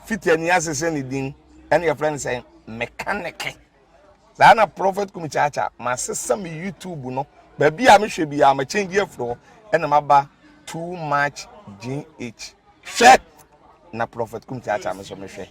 Fiti ani asese ne din ɛne yɛfrɛ no sɛ mechanic. Saa na Prophet Kumi Kyaakyaa masesa me YouTube no baabi a mehwɛ biara ma change afiri hɔ ɛna maba too much GH. Hwɛ na Prophet Kumi Kyaakyaa me nso mehwɛ.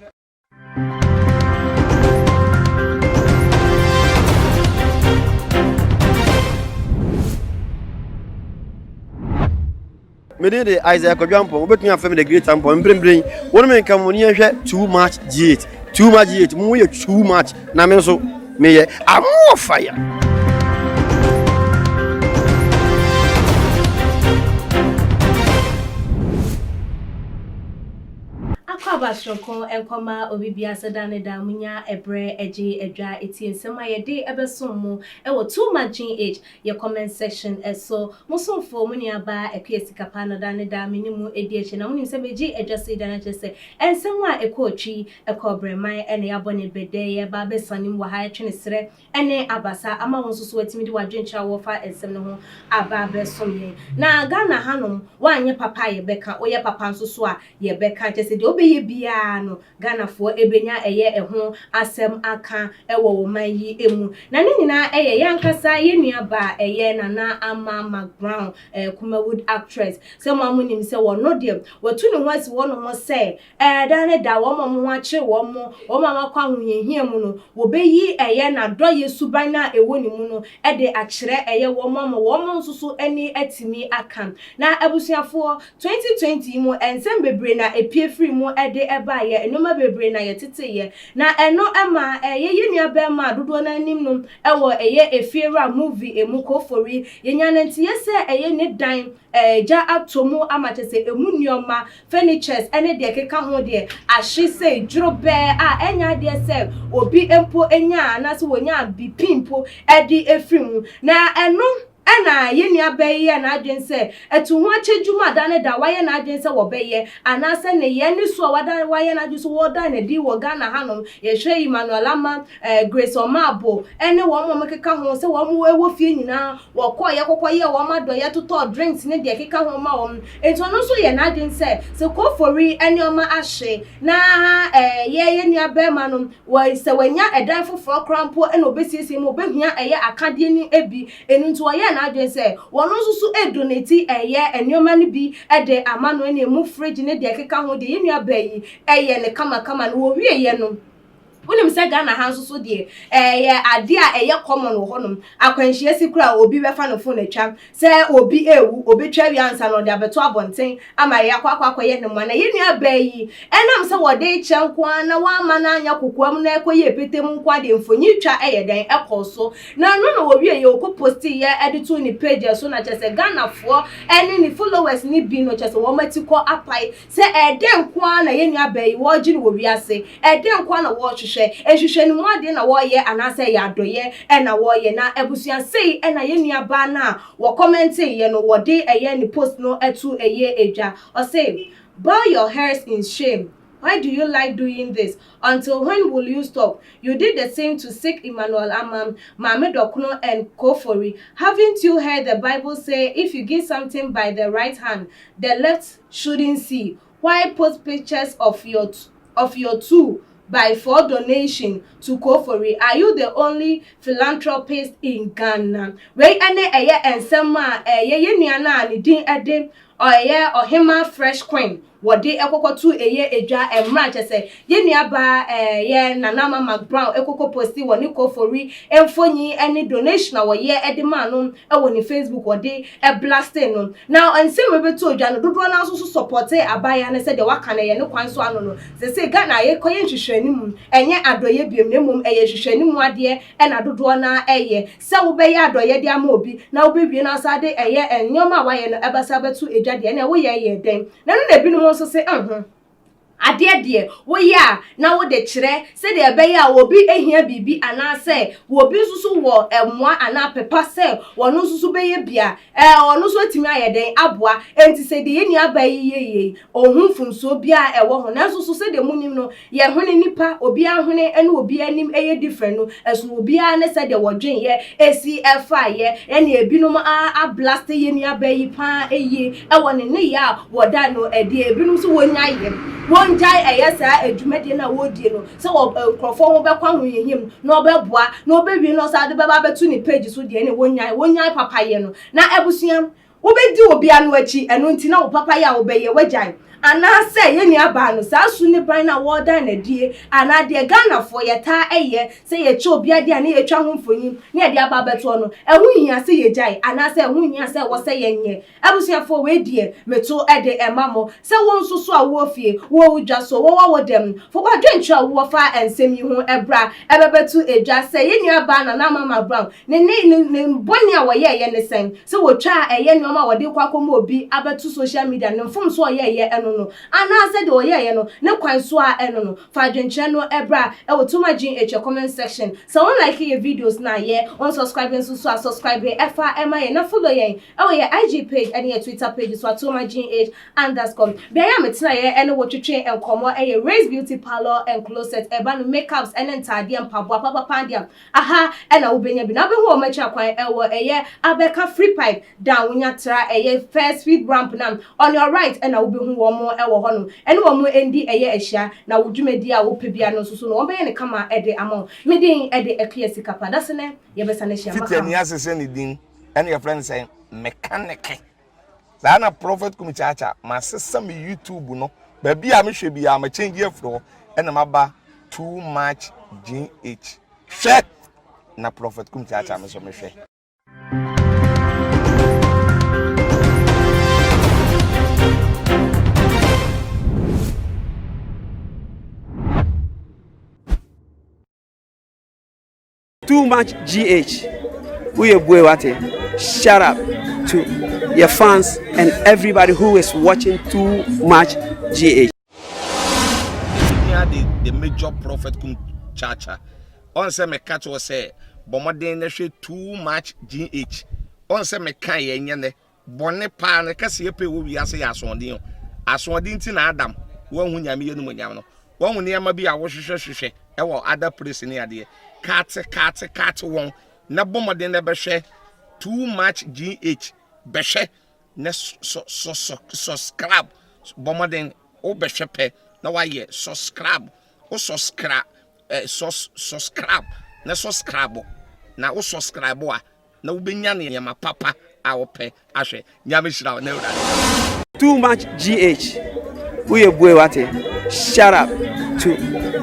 Me din de Isaiah Kwadwo Ampong. Wobɛtumi afrɛ me the great Ampong. Mprempren, wo ne me nka mo ni yɛnhwɛ too much G8. Too much G8. Mo yɛ too much. Na me nso meyɛ I'm fire. Akwaaba soronko nkɔma obi biara sɛ da ne da munya ɛberɛ gye adwa etie nsɛm a yɛde ɛbɛsom mo ɛwɔ Too Much GH yɛ comment section so. Mo somfo, mo nua baa Akua Sikapa na da ne da me ne mo edi akyire. Na mo nim sɛ megye adwa sei da no akyerɛ sɛ nsɛm a ɛkɔɔ twi, ɛkɔɔ brɛman ɛna yɛabɔ ne bɛdɛ, yɛba abɛsane mu wɔ ha ɛtwe ne serɛ ɛne abasa ama wo nso so watumi de w'adwenkyerɛ a wɔfa nsɛm no ho aba abɛsom yɛn. Na Ghana hanom, woanyɛ papa a yɛbɛka, woyɛ papa nso so a yɛbɛka. Kyerɛ sɛ deɛ wobɛyɛ biara no, Ghanafoɔ bɛnya ɛyɛ ɛho asɛm aka wɔ wɔ man yi mu. Na ne nyinaa ɛyɛ yɛn ankasa yɛn nua baa ɛyɛ Nana Ama McBrown, Kumawood actress. Sɛ mo a mo nim sɛ wɔno deɛ watu ne ho asi hɔ nom sɛ ɛɛ da ne da wɔn a wɔn ho akyere wɔn mo, wɔn a wɔakɔ ahohiahia mu no, wɔbɛyi ɛyɛ n'adɔyɛ suban a ɛwɔ ne mu no de akyerɛ ɛyɛ wɔn ama wɔn nso so ani atumi aka. Na abusuafoɔ, 2020 yi mu, nsɛm bebree na epue firii mu de baeɛ, nneɛma bebree na yɛteteeɛ, na ɛno ma ɛyɛ yɛn nua barima a dodoɔ no ara nim no wɔ ɛyɛ Efiewura movie mu, Kofori. Yɛnyaa no nteeɛ sɛ ɛyɛ ne dan gya atɔ mu ama kyerɛ sɛ ɛmu nneɛma, furnitures ne deɛ ɛkeka ho deɛ ahye sei dworobɛɛ a ɛnyɛ adeɛ sɛ obi mpo nyaa anaasɛ wɔnyaa bi pii mpo de firi mu. Na ɛno Ɛnna yɛn nuabaa yi yɛɛ n'adwene sɛ atuhoakyɛ dwuma a da ne da wayɛ n'adwene sɛ wɔbɛyɛ, anaasɛ nneyɛe ne su a wada wayɛ n'adwene sɛ wɔredan no adi wɔ Ghana hanom. Yɛhwɛ Emmanuel Ama, eh, Grace Omaabo, ne wɔn a wɔkeka ho sɛ wɔn wɔ fie nyinaa, wɔkɔeɛ kɔkɔyɛɛ wɔn adɔeɛ, totɔɔ drinks ne deɛ ɛkeka ho ma wɔn. Enti ɔno nso yɛɛ n'adwene sɛ, sɛ Kofori nneɛma ahye na eh, yɛ yɛn nuabarima no, wɔ, sɛ wanya ɛdan foforɔ koraa mpo na ɔbɛsiesie mu, ɔbɛhia ɛyɛ akadeɛ no bi. Ɛno nti wɔyɛɛ n'adwene sɛ wɔn nso so redonate ɛyɛ nneɛma no bi de ama no ɛne ɛmu fridge ne deɛ ɛkeka ho deɛ yɛn nua baa yi ɛyɛ no kamakama no wɔwieɛ no wonim sɛ Ghana ha nso so deɛ ɛyɛ adeɛ a ɛyɛ common wɔ hɔnom akwanhyia si koraa obi bɛfa ne phone atwa sɛ obi ɛrewu obɛtwa awie ansa na ɔde abɛto abɔnten ama yɛakɔ akɔ akɔyɛ ne mmoa. Na yɛn nua baa yi, ɛnam sɛ wɔde rekyɛ nko ara na wɔamma no anyɛ kokoam na ɛkɔyɛɛ pete mu nko ara deɛ, mfonyin twa yɛ dɛn ɛkɔɔ so. Na ɛno na wɔwieeɛ, wɔkɔ postiiɛ de too ne page so, na kyerɛ sɛ Ghanafoɔ ne ne followers no bi no, kyerɛ sɛ wɔn atikɔ apae sɛ ɛdɛn nko ara na yɛn nua baa yi wɔregye no wɔ wiase, ɛdɛn nko ara na wɔrehwehwɛ, nhwehwɛnimu adeɛ na wɔreyɛ anaasɛ ɛyɛ adɔeɛ na wɔreyɛ. Na abusua sei na yɛn nua baa no a Wɔkɔmɛnteeɛ no wɔde ɛyɛ ne post no to ɛyɛ dwa. Ɔse, Bow your hairs in shame, why do you like doing this, until when will you stop, you did the same to sick Emmanuel Amam, Maame Dɔkono and Kofori, haven't you heard the bible say if you give something by the right hand, the left shouldn't see, why post pictures of your of your two by for donation to Kofori are you the only philanthropist in Ghana wei ɛne ɛyɛ nsɛm a ɛyɛ yɛn nua no a ne din ɛde ɔyɛ Ɔhemaa Fresh Queen wɔde ɛkɔkɔ to ɛyɛ edwa ɛmra kyɛ sɛ yɛn nua baa ɛyɛ Nana Ama McBrown ɛkɔkɔ posti wɔ ne Kofori mfonyin ɛne donation a wɔyɛ ɛde maa no ɛwɔ ne Facebook wɔde ɛblaste no Na nsɛm a ɛbɛtoo dwa no, dodoɔ no ara nso so sɔpɔtee abaayewa no sɛ deɛ waka no ɛyɛ ne kwan so ano no. Seesei Ghana yɛkɔyɛ nhwehwɛanimu, ɛnyɛ adɔeɛ biom na mmom ɛyɛ nhwehwɛanimu adeɛ na dodoɔ no ara ɛyɛ. Sɛ wobɛyɛ adɔeɛ de ama obi na wobɛwie na wosan de ɛyɛ nneɛma a wayɛ no ɛbɛsan abɛto dwa deɛ, ɛnneɛ woyɛ yɛ dɛn? Na ɛno na ebinom nso se nho. Adeɛ deɛ, woyɛ a na wode kyerɛ sɛdeɛ ɛbɛyɛ a obi hia biribi anaasɛ obi nso so wɔ mmoa anaa pɛ pa sɛ ɔno nso so bɛyɛ bi a, ɛɛ ɔno nso atumi ayɛ dɛn aboa. Enti sɛ deɛ yɛn nuabaa yi yɛ yei, ɔnhu mfomsoɔ biara a ɛwɔ ho. Nanso so sɛdeɛ monim no, yɛn hwene nnipa, obiara hwene ne obiara anim yɛ different no, ɛsono obiara ne sɛdeɛ wɔdweneeɛ si faeɛ. Ɛnna ebinom a ablaste yɛn nuabaa yi pa ara yie wɔ ne nneyɛɛ a wɔda no adi. Ebinom nso wɔnyaeɛ. Wɔngyae ɛyɛ saa adwumadie no a wɔredie no sɛ wɔ nkurɔfoɔ ho bɛkɔ ahohiahia mu na ɔbɛboa na ɔbɛwie na ɔsan de bɛba abɛto ne page so deɛ ɛne wɔnyae wɔnyae papayɛ no. Na abusua, wobɛdi obi ano akyi ɛno nti na wo papayɛ a wobɛyɛ wagyae anaasɛ yɛn nua baa no saa su ne ban no a wɔredan no adie anaa deɛ Ghanafoɔ yɛtaa yɛ sɛ yɛkyɛ obi adeɛ a ne yɛtwa ho mfonyin ne yɛde aba abɛtoɔ no ɛho hia sɛ yɛgyae anaasɛ ɛho hia sɛ ɛwɔ sɛ yɛnyɛ. Abusuafoɔ wei deɛ meto de ma mo sɛ wo nso so a wowɔ fie, wowɔ wo dwa so, wowɔ wo dɛm, fa w'adwenkyerɛ a wowɔ fa nsɛm yi ho bra ɛbɛbɛto dwa sɛ yɛn nua baa Nana Amama Brown ne ne ne ne bɔne a wɔyɛɛyɛ ne sɛn? Sɛ wɔtwaa ɛyɛ nnoɔma a wɔde rekɔ akɔma obi abɛto social media no ne mfomsoɔ a ɔyɛɛyɛ ɛno no anaasɛ deɛ ɔyɛɛyɛ no ne kwan so a ɛno no? Fa adwenkyerɛ no bra ɛwɔ Tuma GH comment section. Sɛ wo like yɛ videos no a yɛ, wo unsubscribe nso so a subscribe ɛfa ɛma yɛn na follow yɛn Ɛwɔ yɛn IG page ɛne yɛn Twitter page so atomaGH underscore. Beaeɛ a metenaeɛ ɛne wo twetwee nkɔmmɔ ɛyɛ Race Beauty Parlour and Closet. Ɛba no makeups ɛne ntaadeɛ, mpaboa papapa deɛ aha ɛna wobɛnya bi. Na wobɛhu wɔn akyira kwan ɛwɔ ɛyɛ Abɛka Free Pipe down wonya tra ɛyɛ first speed ramp no on your right ɛna wobɛhu wɔn ɛwɔ hɔ nom. Ɛne wɔn ɛndi ɛyɛ ahyia na wo dwumadie a wopɛ biara no nso so no wɔn bɛyɛ no kama ɛde ama wo. Me din ɛde Akua Sikapa. Dasenɛ yɛbɛsane ahyia. Fiti Makam. ani ase sɛ ne din ɛna yɛfrɛ no sɛ mekaneke saa na Prophet Kumi Kyaakya masesa me YouTube no baabi a mehwɛ biara ma change afiri hɔ ɛna maba Too Much GH hwɛ na Prophet Kumi Kyaakya me so mehwɛ. Too much GH woyɛ bue wate shut up to your fans and everybody who is watching too much GH. Senior the the major prophet kum chacha ɔn sɛ meka kyerɛ sɛ bɔ mmɔden na hwɛ too much GH ɔn sɛ meka yɛ nyɛ nɛ Bɔne paa no kɛseyɛ pɛ wɔ wiase yɛ asoɔden o. Asoɔden nti na Adam wanhu Nyame animuonyam no. Wahu nneɛma bi a wohwehwɛ hwehwɛ wɔ other place ne adeɛ. Kate kate kate wɔn na bɔ mmɔden na bɛhwɛ too much GH bɛhwɛ na sɔ sɔ sɔ subscribe bɔ mmɔden wo bɛhwɛ pɛ na wayɛ subscribe wo subscribe eh, sus subscribe na subscribe na wo subscribe a na wobɛnya nneɛma papa a wopɛ ahwɛ. Nyame hyira wo na Awurade nka wo. Too much GH woyɛ bue wate shut up to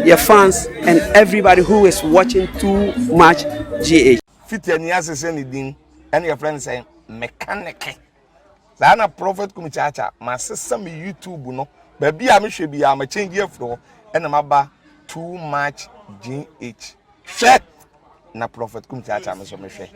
your fans and everybody who is watching too much GH. Fiti ani ase sɛ ne din ɛna yɛfrɛ no sɛ mekaneke saa na Prophet Kumi Kyaakya masesa me YouTube no baabi a mehwɛ biara ma change afiri hɔ ɛna maba Too Much GH hwɛ na Prophet Kum Kyaakyaa me so mehwɛ.